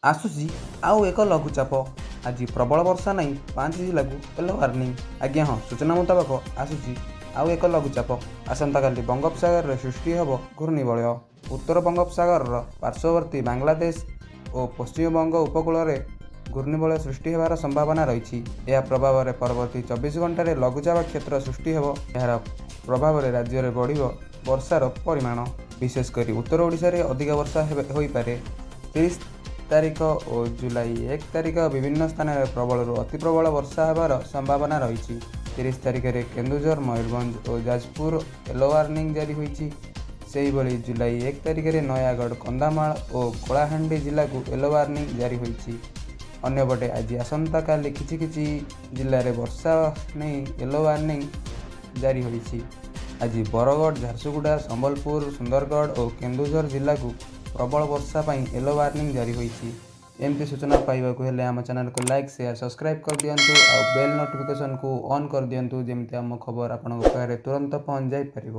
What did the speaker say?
ଆସୁଛି ଆଉ ଏକ ଲଘୁଚାପ। ଆଜି ପ୍ରବଳ ବର୍ଷା ନେଇ ପାଞ୍ଚ ଜିଲ୍ଲାକୁ ୟେଲୋ ୱାର୍ଣ୍ଣିଂ। ଆଜ୍ଞା ହଁ, ସୂଚନା ମୁତାବକ ଆସୁଛି ଆଉ ଏକ ଲଘୁଚାପ। ଆସନ୍ତାକାଲି ବଙ୍ଗୋପସାଗରରେ ସୃଷ୍ଟି ହେବ ଘୂର୍ଣ୍ଣିବଳୟ। ଉତ୍ତର ବଙ୍ଗୋପସାଗରର ପାର୍ଶ୍ୱବର୍ତ୍ତୀ ବାଂଲାଦେଶ ଓ ପଶ୍ଚିମବଙ୍ଗ ଉପକୂଳରେ ଘୂର୍ଣ୍ଣିବଳୟ ସୃଷ୍ଟି ହେବାର ସମ୍ଭାବନା ରହିଛି। ଏହା ପ୍ରଭାବରେ ପରବର୍ତ୍ତୀ 24 ଘଣ୍ଟାରେ ଲଘୁଚାପ କ୍ଷେତ୍ର ସୃଷ୍ଟି ହେବ। ଏହାର ପ୍ରଭାବରେ ରାଜ୍ୟରେ ବଢ଼ିବ ବର୍ଷାର ପରିମାଣ। ବିଶେଷ କରି ଉତ୍ତର ଓଡ଼ିଶାରେ ଅଧିକ ବର୍ଷା ହୋଇପାରେ। 30 ତାରିଖ ଓ ଜୁଲାଇ 1 ତାରିଖ ବିଭିନ୍ନ ସ୍ଥାନରେ ପ୍ରବଳରୁ ଅତି ପ୍ରବଳ ବର୍ଷା ହେବାର ସମ୍ଭାବନା ରହିଛି। 30 ତାରିଖରେ କେନ୍ଦୁଝର, ମୟୂରଭଞ୍ଜ ଓ ଯାଜପୁର ୟେଲୋ ୱାର୍ଣ୍ଣିଂ ଜାରି ହୋଇଛି। ସେହିଭଳି ଜୁଲାଇ 1 ତାରିଖରେ ନୟାଗଡ଼, କନ୍ଧମାଳ ଓ କଳାହାଣ୍ଡି ଜିଲ୍ଲାକୁ ୟେଲୋ ୱାର୍ଣ୍ଣିଂ ଜାରି ହୋଇଛି। ଅନ୍ୟପଟେ ଆଜି, ଆସନ୍ତାକାଲି କିଛି କିଛି ଜିଲ୍ଲାରେ ବର୍ଷା ନେଇ ୟେଲୋ ୱାର୍ଣ୍ଣିଂ ଜାରି ହୋଇଛି। ଆଜି ବରଗଡ଼, ଝାରସୁଗୁଡ଼ା, ସମ୍ବଲପୁର, ସୁନ୍ଦରଗଡ଼ ଓ କେନ୍ଦୁଝର ଜିଲ୍ଲାକୁ ପ୍ରବଳ ବର୍ଷା ପାଇଁ ୟେଲୋ ୱାର୍ଣ୍ଣିଂ ଜାରି ହୋଇଛି। ଏମିତି ସୂଚନା ପାଇବାକୁ ହେଲେ ଆମ ଚ୍ୟାନେଲକୁ ଲାଇକ୍, ସେୟାର, ସବସ୍କ୍ରାଇବ୍ କରିଦିଅନ୍ତୁ ଆଉ ବେଲ୍ ନୋଟିଫିକେସନ୍କୁ ଅନ୍ କରିଦିଅନ୍ତୁ, ଯେମିତି ଆମ ଖବର ଆପଣଙ୍କ ପାଖରେ ତୁରନ୍ତ ପହଞ୍ଚି ଯାଇପାରିବ।